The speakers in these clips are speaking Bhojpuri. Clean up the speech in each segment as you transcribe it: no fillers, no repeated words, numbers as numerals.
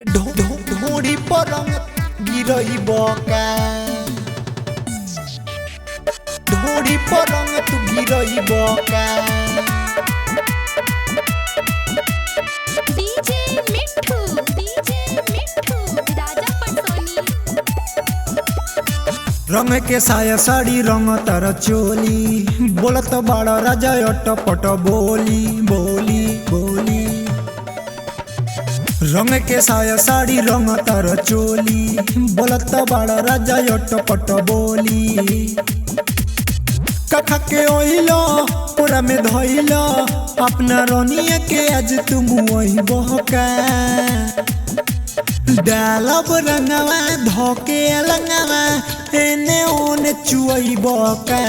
ढोड़ी पर रंग गिरई बका। ढोड़ी पर रंग तू गिरई बका। डीजे मिठू, डीजे मिठू, राजा पटसोनी। रंग के साया साड़ी रंग तर चोली, बोलत बड़ राजा अटपट बोली बोली बोली। रंग के साया साड़ी रंग तर चोली, बोलत बड़ राजा अटपट बोली। कखा के ओइलो पूरा में धोइलो, अपना रनिया के आज तुम वही बहका। डालब रंगवा धोके लंगवा एने ओने चुअई बका।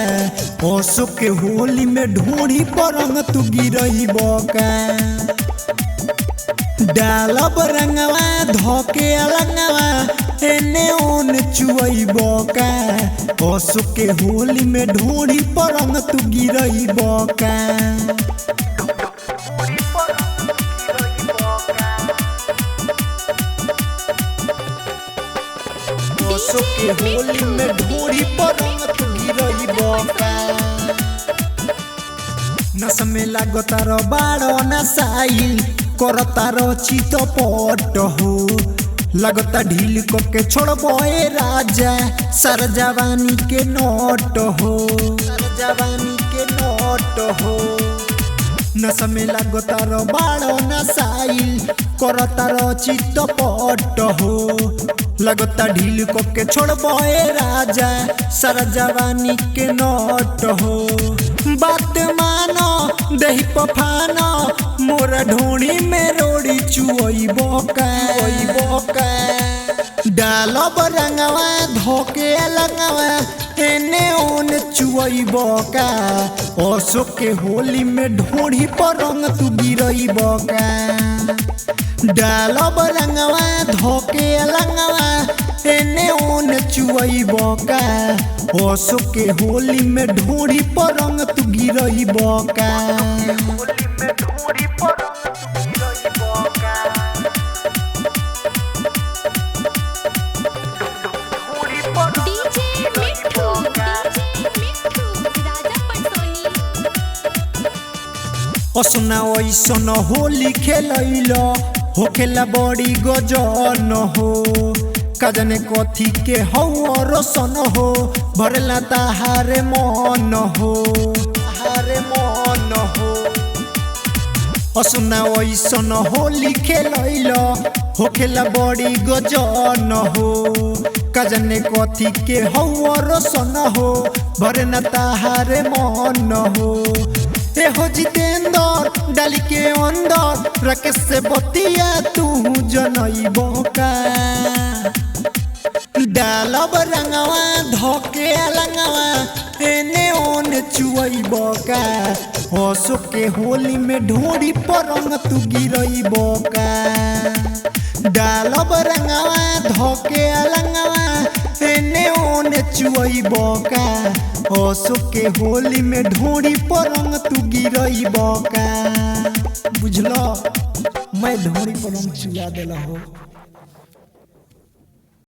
ओसो के होली में ढोड़ी पर रंग तू गिरई बका। डालब रंगवा धोके लंगवा एने ओने चुअई बका। ओसो के होली में ढोड़ी पर रंग तू गिरई बका। ओसो के होली में ढोड़ी पर रंग तू गिरई बका। नस में लागतार बाड़ो नसाइल, करतार चित पट हो। लगता ढील को के छोड़बो ए राजा, सर जवानी के नोट हो, सर जवानी के नोट हो। नस में लागतार बाड़ो नसाइल, करतार चित पट हो। लगता ढील को के छोड़बो ए राजा, सर जवानी के नोट हो। बात मानो दही पफानो, मोरा ढोड़ी में रोड़ी चुअई बका, बका। डालब रंगवा धोके लंगवा एने ओने चुअई बका। ओसो के होली में ढोड़ी पर रंग तू गिरई बका। डालब रंगवा धोके लंगवा एने ओने चुअई बका। ओसो के होली में ढोड़ी पर रंग तू गिरई बका। डीजे मिठू, डीजे मिठू, राजा पटसोनी। असना ऐसन होली खेलैल, होखेला बड़ी गजन हो। कजने कथी के हौ रोशन हो, भरला ताहारे मन हो, ताहारे मन हो। असना ऐसन होली खेलैल, होखेला बड़ी गजन हो। कजने कथी के हौ रोशन हो, भरना ताहारे मन हो। एहो जितेंद्र डाली के अंदर, राकेश से बतिया तू जनई बका। डालब रंगवा धोके लंगवा एने ओने चुअई बका। ओसो के होली में ढोड़ी पर रंग तू गिरई बका। डालब रंगवा धोके लंगवा एने ओने चुअई बका। ओसो के होली में ढोड़ी पर रंग तू गिरई बका। बुझलो मैं ढोड़ी पर रंग चुआ देला हो।